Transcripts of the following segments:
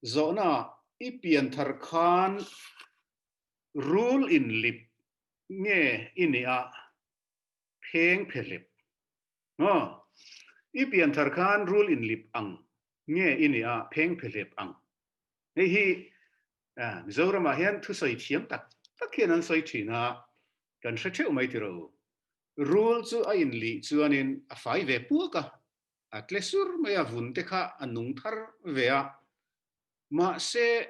Zawhna, I pianthar khan rul inlip nge i nih a, pheng phehlep? Aw, i pianthar khan rul inlip ang nge i nih a, pheng phehlep ang? Hei hi Mizoramah hian thusawi thiam tak tak hian an sawi thin a, kan hre theuh mai tiro. Rul chu a inlih chuanin a fai ve puak a, a tle sur mai a, vun te kha a nung thar ve a. Mahse,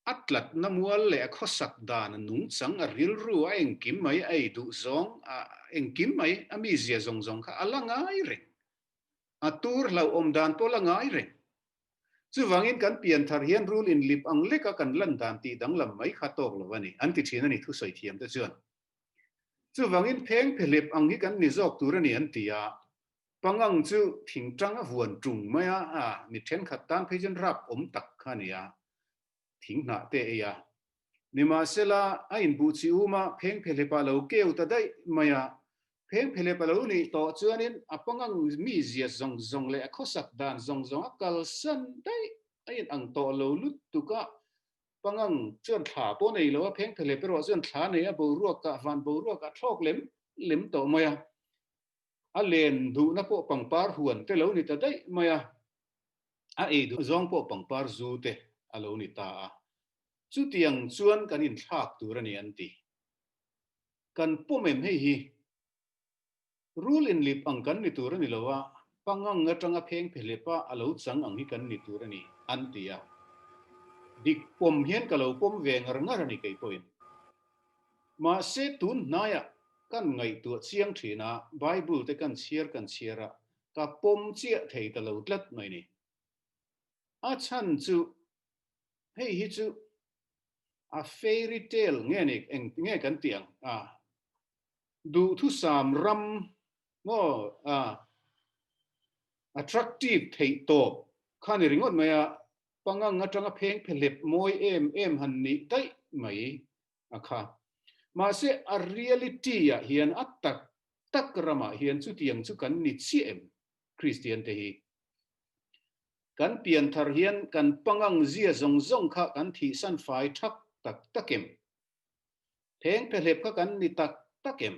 a tlatna mual leh a khawsak dan a nungchang, a rilru, a engkim mai, a ei duh zawng, a engkim mai, a mizia zawng zawng kha a la ngai reng. A tur hlauhawm dan pawh la ngai reng. Chuvangin kan pian thar hian rul inlip ang leka kan lan dan tih danglam mai kha tawk lo a ni, an ti thin a ni thusawi thiam te chuan. Chuvangin pheng phehlep ang hi kan ni zawk tur a ni an ti a, pangang chu thingtang a vuan tung mai a, a mi thenkhat tan phei chuan rap awm tak kha a ni a, thing hnah te ei a. Nimahsela, a inbuh chi um a, pheng phehlep ah lo keu ta daih mai a, pheng phehlep a lo nih tawh chuanin a pangang mi zia zawng zawng leh a khawsak dan zawng zawng a kalsan daih a inang tawh lo lutuk a, Pangang chuan thla pawh nei lo a, pheng phelep erawh chuan thla nei a, boruak ah, van boruak ah thlawk lem lem tawh mai a. A len duhna pawh pangpar huan te lo ni ta daih mai a, a ei duh zawng pawh pangpar zu te a lo ni ta a. Chutiang chuan kan inthlak tur a ni an ti. Kan pawm em hei hi? Rul inlip ang kan ni tur a ni lo a, pangang atanga pheng phehlepa a lo chang ang hi kan ni tur a ni, an ti a. Dik pawm hian ka lo pawm ve ngar ngar a ni kei pawhin. Mahse tun hnaiah kan ngaihtuah chiang thin a, Bible te kan chhiar kan chhiar a, ka pawm chiah thei ta lo tlat mai ni. A chhan chu hei hi chu a fairy tale nge ni, eng nge kan tih ang a? Duhthusam ram maw a attractive theih tawp kha ni ringawt mai a, pangang atanga pheng phehlep mawi em em han nih daih mai a kha. Mahse a reality ah hian a tak tak ramah hian chutiang chu kan ni chiah em Kristian te hi? Kan pianthar hian kan pangang zia zawng zawng kha kan thihsan fai thak tak tak em? Pheng phehlep kha kan ni tak tak em?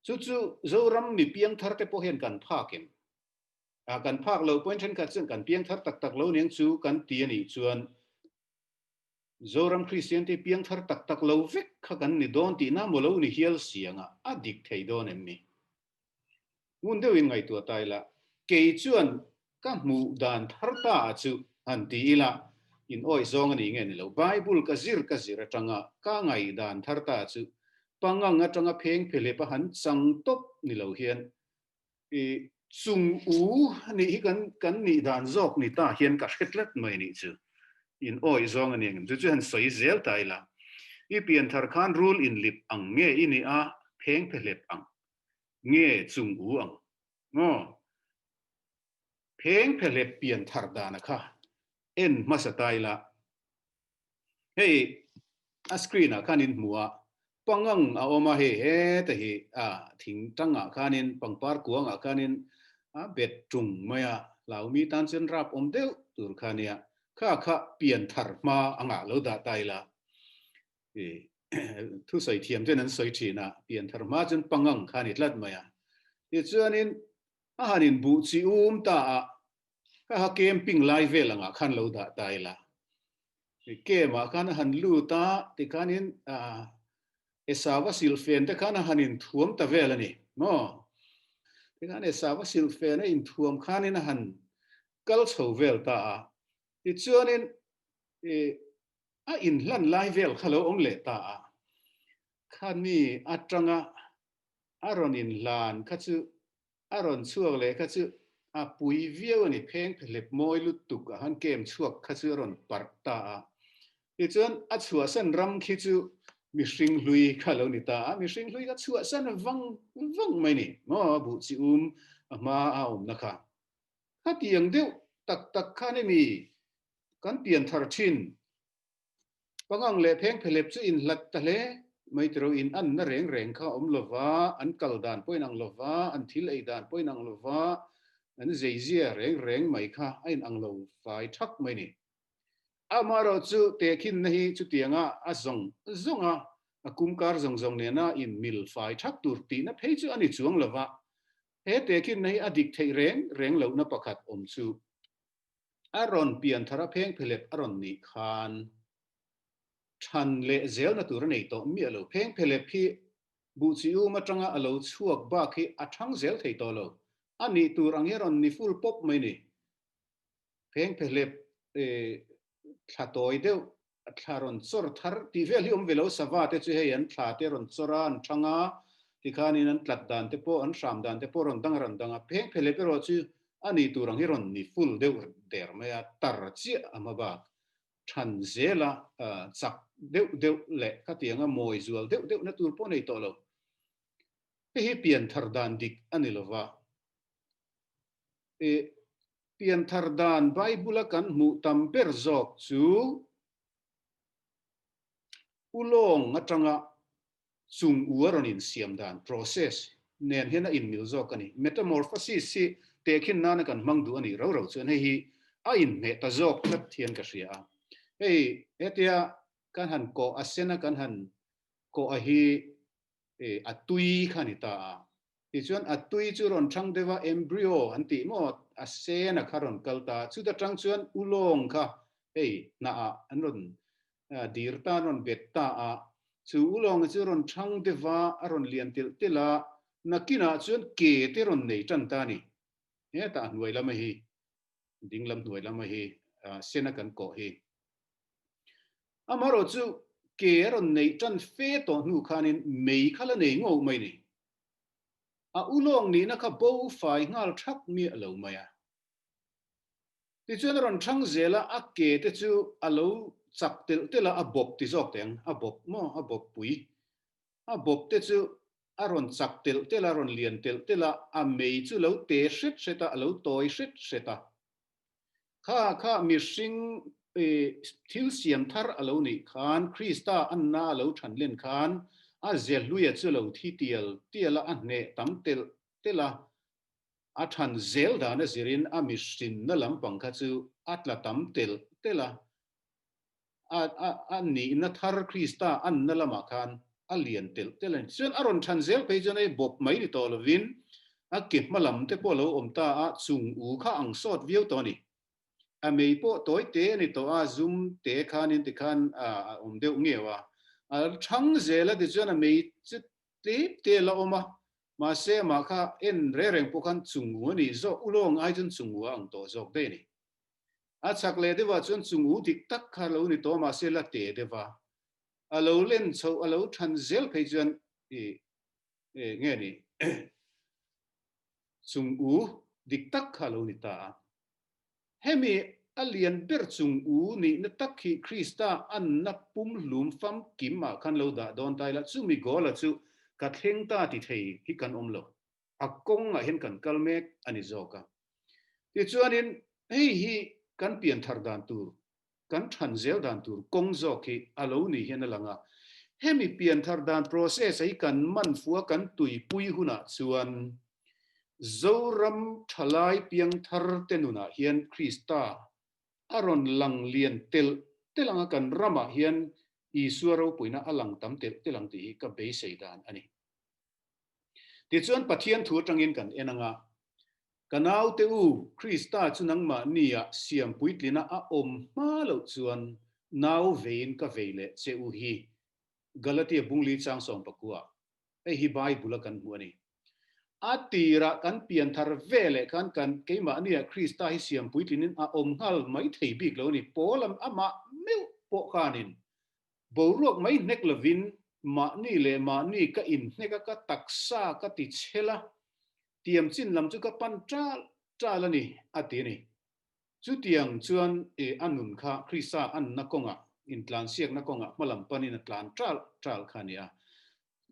Chu chu Zoram mi piangthar te pawh hian kan phak em? Ah, kan phak lo pawhin thenkhat chuan kan piangthar tak tak lo niang chu kan ti a nih chuan Zoram Kristian te piangthar tak tak lo vek kha kan ni dawn tihna maw lo ni hial si anga a dik thei dawn em ni? Ngun deuhin ngaihtuah ta ila, kei chuan ka hmuh dan thar ta ah chu han ti ila, in awih zawng a ni nge ni lo. Bible ka zir ka zir atanga ka ngaih dan thar ta chu pangang atanga pheng phelep a han chang tawp ni lo hian i chung u nih hi kan kan nih dan zawk ni ta hian ka hre tlat mai nih chu. In awih zawng a ni ang em? Chu chu han sawi zel ta ila, i pianthar khan rul inlip ang nge i nih a, pheng phehlep ang Nge chung u ang maw? Pheng phehlep pian thar dana kha en hmasa ta ila. Hei a screen ah khan in hmu a, pangang a awm a hei heta hi a thing tang ah khanin pangpar kuang ah khanin a bet tung mai a, hlaumi tan chuan rap awm deuh tur kha nia, kha kha pian thar hma angah lo dah ta ila. Thusawi thiam ten an sawi thin a, pianthar hma chuan pangang kha a ni tlat mai a. Tichuanin a han inbuh chi um ta a, kha kha camping lai vel angah khan lo dah ta ila. Camp ah khan a han lut a, tikhanin Esava silhfen te khan a han inthuam ta vel a ni maw? Tikhan Esava silhfen a inthuam khanin a han kal chho vel ta a. Tichuanin A inhlan lai vel kha lo awm leh ta a, khami atanga a rawn inhlan kha chu a rawn chhuak leh kha chu a pui viau a ni, pheng phehlep mawi lutuk a han kem chhuak kha chu a rawn parh ta a. Tichuan a chhuahsan ram khi chu mihring hlui kha lo ni ta a, mihring hlui kha chhuahsan vang vang mai ni maw, buh chi um a hma a awmna kha. Khatiang deuh tak tak khan emi Kan pian thar thin. Pangang leh pheng phelep chu inhlat ta hle mai tiro in anna reng reng kha awm lova, an kal dan pawh inang lova, an thil ei dan pawh inang lova, an zeizia reng reng mai kha a inang lo fai thak mai ni. Amaherawhchu tehkhinna hi chutianga a zawng zawnga a kumkar zawng zawng nena inmil fai thak tur tihna phei chu a ni chuang lova, he tehkhinna hi a dik theih reng reng lohna pakhat awm chu a rawn pian thar a pheng phelep a rawn nih khan than leh zelna tur a nei tawh miah lo. Pheng phelep hi buhchi um atanga a lo chhuak bak hi a thang zel thei tawh lo. A nih tur ang hi a rawn ni full pawp mai ni. Pheng phelep thla tawi deuh, thla rawn chawr thar tih vel hi awm ve lo. Sava te chu hei an thla te rawn chawr a, an thang a, tikhanin an tlat dan te pawh, an hram dan te pawh rawn dang ran dang a. Pheng phelep erawh chu a nih tur ang hi rawn ni full deuh der mai a, tar chiah a hma bak. Than zela chak deuh deuh leh khatianga mawi zual deuh deuhna tur pawh nei tawh lo. Hei hi pianthar dan dik a ni lova. I pianthar dan Bible-a kan hmuh tam ber zawk chu ulawng atanga chung u a rawn insiam dan, process, nen hian a inmil zawk a ni. Metamorphosis hi tehkhin nana kan hmang duh a nih rau rau chuan hei hi a inhmeh ta zawk tlat hian ka hria a. Hei hetia kan han kawh a sena kan han kawh a hi a tui kha a ni ta a. Tichuan a tui chu rawn thang deuh a, embryo an tih maw, a sen a kha rawn kal ta a. Chuta tang chuan ulawng kha hei hnah ah an rawn dir ta, an rawn bet ta a. Chu ulawng chu rawn thang deuh a, a rawn lian telh telh a, nakinah chuan ke te rawn nei tan ta a ni. Hetah a hnuai lama hi, ding lam hnuai lama hi sen a kan kawh hi. Amaherawhchu ke a rawn neih tan fe tawh hnu khanin mei kha la nei ngawh mai ni. A ulawng nihna kha bo fai nghal thak miah lo mai a. Tichuan a rawn thang zel a, a ke te chu a lo chak telh telh a, a bawp ti zawk teh ang, a bawp maw, a bawp pui. A bawp te chu a rawn chak telh telh a, a rawn lian telh telh a, a mei chu lo te hret hret a, a lo tawi hret hret a. Kha kha mihring thil siam thar a lo nih khan, Krista anna a lo than len khan a ze hluia chu lo thi tial tial a, a hneh tam telh telh a, a than zel dan a zirin a mihrinna lampang kha chu a tla tam telh telh a. A a nihna thar Krista anna lamah khan a lian telh telh a ni. Chuan a rawn than zel phei chuan hei bawp mai ni tawh lovin a ke hma lam te pawh a lo awm ta a, chung u kha ang sawt viau tawh a ni. A mei pawh tawi te a ni tawh a, zum te khanin tikhan a awm deuh ngeu a. A thang zel a tichuan a mei chu tlem te a la awm a, mahse amah kha en reng reng pawh khan chung u a nih zawk, ulawng ai chuan chung u a ang tawh zawk daih a ni. A chak leh deuhah chuan chung u dik tak kha lo ni tawh mahse la te deuh a, a lo len chhoh a lo than zel phei chuan i nge ni chung u dik tak kha lo ni ta a. Hemi a lian ber chung u nihna tak hi Krista anna pumhlum famkim ah khan lo dah dawn ta ila chumi goal a chu ka thleng ta ti thei hi kan awm lo. A kawngah hian kan kal mek a ni zawk a. Tichuanin hei hi kan pianthar dan tur, kan than zel dan tur kawng zawk hi a lo ni hian a lang a. Hemi pianthar dan process hi kan man fuh a, kan tuipui hunah chuan Zoram thalai piangthar te nunah hian Krista a rawn lang lian telh telh ang a, kan ramah hian Isua ropuina a lang tam telh telh ang tih hi ka beisei dan a ni. Tichuan Pathian thu atangin kan en anga, Ka naute u, Krista chu nangmahnia siam puitlina a awm hma loh chuan nau veiin ka vei leh che u hi. Galatia bungli chang sawmpakua, hei hi Bible a kan hmu a ni. A tirah kan pianthar ve leh khan kan keimahnia Krista hi siam puitlinin a awm nghal mai thei bik lo a ni. Paul amah meuh pawh khanin Boruak mai hnek lovin mahni leh mahni ka inhnek a, ka taksa ka ti chhel a, tiam chin lam chu ka pan ṭal ṭal a ni, a ti a ni. Chutiang chuan e a nun kha Krista anna kawngah, intlansiakna kawngah hmalam panin a tlan ṭal ṭal kha a ni a.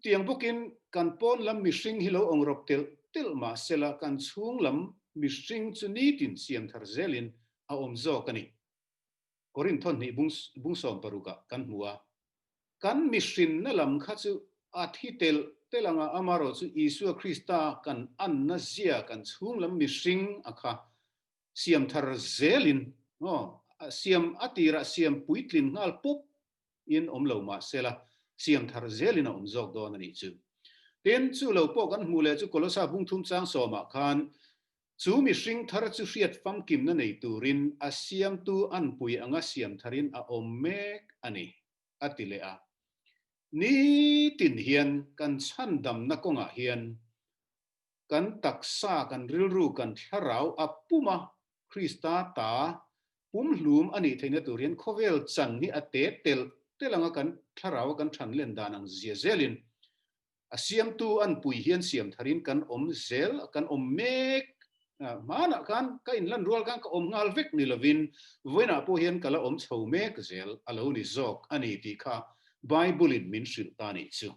Chutiang bawkin kan pawn lam mihring hi lo awngrawp telh telh mah sela kan chhung lam mihring chu nitin siam thar zelin a awm zawk a ni. Korinth hnih bung 16 ah kan hmu a, kan mihrinna lam kha chu a thi telh telh anga amarawh chu Isua Krista kan anna zia kan chhung lam mihring a kha siam thar zelin aw siam a tirah siam puitlin nghal pawp in awm lo mah sela, siam thar zelin a awm zawk dawn a nih chu. Tin, chu lo pawh kan hmuh leh chu Kolosa bungthum chang sawmah khan chu mihring thar chu hriat famkimna nei turin a siamtu anpui anga siam tharin a awm mek a ni, a ti leh a. Nitin hian kan chhandamna kawngah hian kan taksa, kan rilru, kan thlarau a pum a, Krista ta pumhlum a nih theihna tur hian khawvel chan hi a te telh telh anga kan thlarau a kan than len dan ang zia zelin a siamtu an pui hian siam tharin kan awm zel, kan awm mek. Hmanah khan ka inlan rual khan ka awm nghal vek ni lovin vawiinah pawh hian ka la awm chho mek zel a lo ni zawk a ni tih kha Bible-in min hrilh ta nih chu.